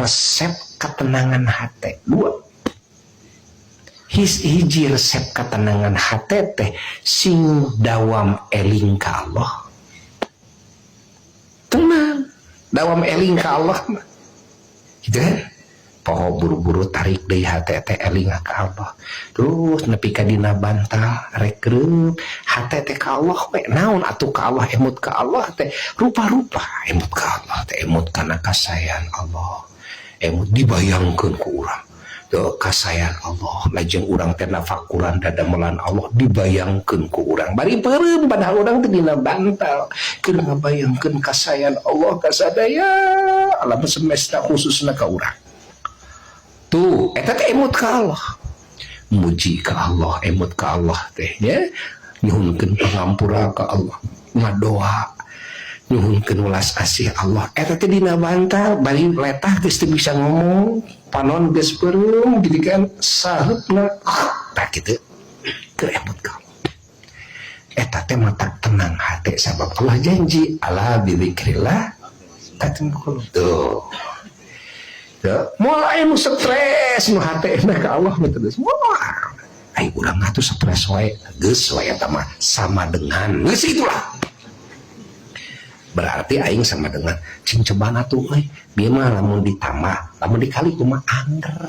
Resep ketenangan hati dua. Hiji resep ketenangan hati teh sing dawam eling ka Allah. Tenang, dawam eling ka Allah mah. Gitu kan? Poho buru-buru tarik deui hate teh eling ka Allah. Terus nepi ka dina bantal rek reup hate teh ka Allah we. Naon atuh ka Allah, emut ka Allah teh rupa-rupa, emut ka Allah teh emut kana kasayan Allah. Emut dibayangkeun ku urang. Tuh kasayan Allah, lajeng urang teh nafakuran dadamelan Allah dibayangkeun ku urang. Bari peureum padahal urang teh dina bantal keur ngabayangkeun kasayan Allah kasadaya alam semesta khususna ka urang. Tuh, eta teh emut ka Allah. Muji ka Allah, emut ka Allah teh nya. Nyuhunkeun pangampura ka Allah, ngadoa nyuhunkeun welas asih Allah. Eta teh dina bantal bari letah geus teu bisa ngomong, panon geus peureum gitu kan, saheupna tah kitu keur emut ka Allah. Eta teh matak tenang hate sabab Allah janji ala bizikrillah tatma'innul qulub. Tuh. Tuh, moal aya nu stres nu hatena ka Allah mah terus. Moal. Ai urang atuh stres wae, geus wae eta mah sama dengan geus itulah. Berarti aing sama dengan cing cobaan atuh euy, bieu mah lamun ditambah, lamun dikali kumaha anger.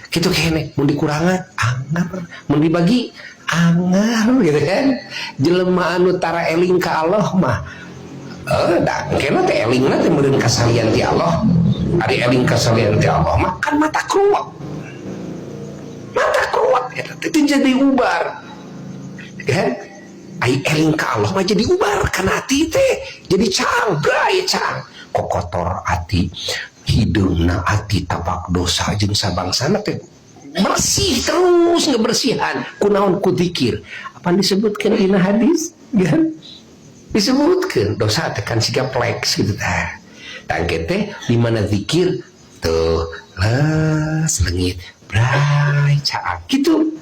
Kitu keneh, mun dikurangan anger, mun dibagi anger gitu kan. Jelema anu tara eling ka Allah mah da kena teh elingna teh meureun kasalian ti Allah. Ari eling kasalian ti Allah mah kan mata keruak. Mata keruak eta teh jadi ubar. Kan? Ai eling ka Allah mah jadi ubar kana ati teh, jadi caang, bray caang. Kokotor ati, hideungna ati tapak dosa jeung sabangsana teh bersih terus ngebersihan. Kunaon ku zikir. Apa disebutkan dina hadis? Kan? Disebutkan dosa teh kan siga flex gitu tah. Tangke teh di mana zikir tuh les leungit bray caang gitu.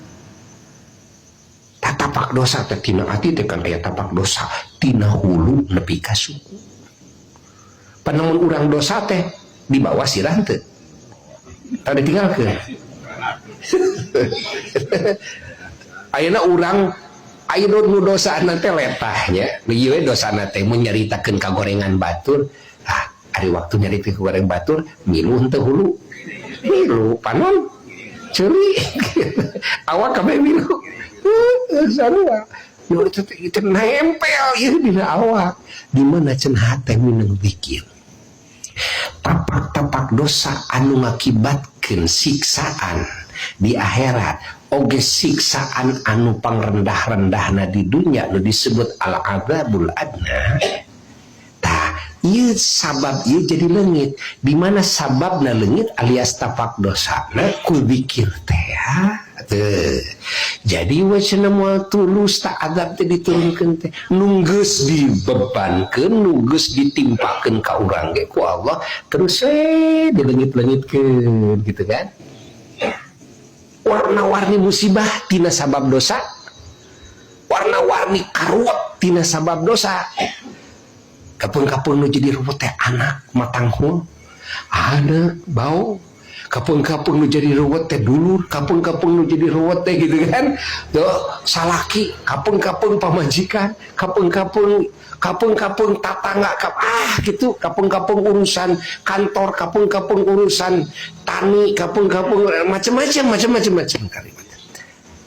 Tapak dosa teh tina ati teh kan aya tapak dosa tina hulu nepi ka suku. Panemun urang dosa teh di bawah sirah teu. Tadi ditinggalkeun. Ayeuna urang ayeuna nu dosana teh letahnya, ieu we dosana teh mun nyaritakeun ka gorengan batur. Ah, ari waktu nyaritakeun ka gorengan batur milu henteu hulu. Milu panon ceuli. Awak kabeh milu. Sarua. Nu itu teh itu nempel ieu dina awak. Di mana cenah hate mineng zikir. Tapak-tapak dosa anu ngakibatkeun siksaan di akhirat oge siksaan anu pangrendah-rendahna di dunya nu disebut al-azabul adna. Tah, ieu sabab ieu jadi leungit. Di mana sababna leungit alias tapak dosana ku zikir teh. Teu. Jadi we cenah moal tulus tak azab teh diturunkeun teh nu geus dibebankeun, nu geus ditimpakeun ka urang ge ku Allah terus we dileungit-leungitkeun gitu kan. Warna-warni musibah tina sabab dosa, warna-warni karuat tina sabab dosa. Kapeung-kapeung nu jadi ruwet teh anak matanghul, anak bau. Kapeung-kapeung nu jadi ruwet teh dulur, kapeung-kapeung nu jadi ruwet teh gitu kan. Tuh salaki, kapeung-kapeung pamajikan, kapeung-kapeung, kapeung-kapeung tatangga, gitu, kapeung-kapeung urusan kantor, kapeung-kapeung urusan tani, kapeung-kapeung macam-macam, macam-macam, macam kalimat.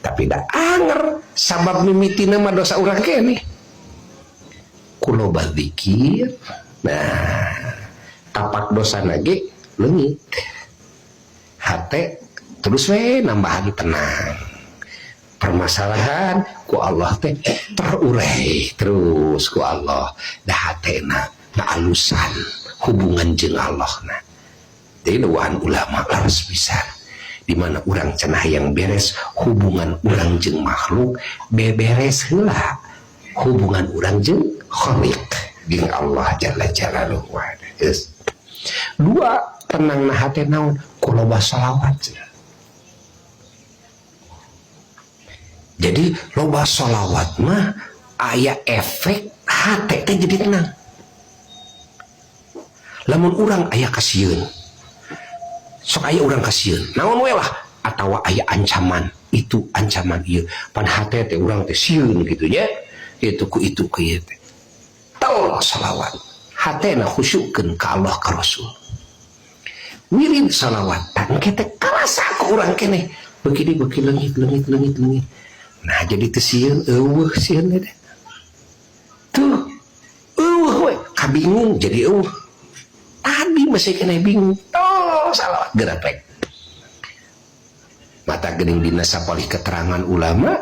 Tapi dah anger sabab mimitina mah dosa urang keneh. Kulo bazikir, nah tapak dosa nage leungit. Hate terus we nambahan tenang. Permasalahan ku Allah teh terurai terus ku Allah. Dah hatena na alusan hubungan jeung Allah na. Jadi luahan ulama harus bisa di mana urang cenah yang beres hubungan urang jeung makhluk beberes heula hubungan urang jeung Khaliq jeung Allah Jalla Jalaluhu. Yes. Dua tenang na hate naon ku loba sholawat. Jadi loba sholawat mah aya efek hate teh jadi tenang. Lamun urang aya kasieun, Sok aya urang kasieun naon we lah, atawa aya ancaman itu, ancaman ieu, pan hate teh urang teh sieun gitu nya, itu ku itu ku ieu teh. Tol salawat, hatena khusyukkeun ka Allah, ka Rasul, wirid salawat tan teh karasa ku urang keneh beuki di beuki leungit, leungit, leungit, leungit. Nah, jadi teu sieun, euweuh sieun teh tuh, euweuh we. Kabingung jadi euweuh, tadi masih kena bingung, tol salawat, gerak mata geuning. Dina sapalih keterangan ulama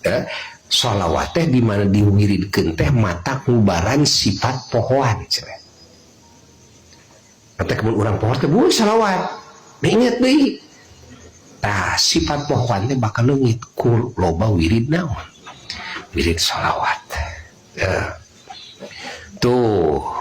ya, sholawat teh di mana diwiridkeun teh mata ngubaran sifat pohoan cenah. Kata kemun urang poho teh, bu salawat, inget deui. Tah, sifat pohoan teh bakal leungit ku loba wirid naon? Wirid sholawat. Ya. Tuh.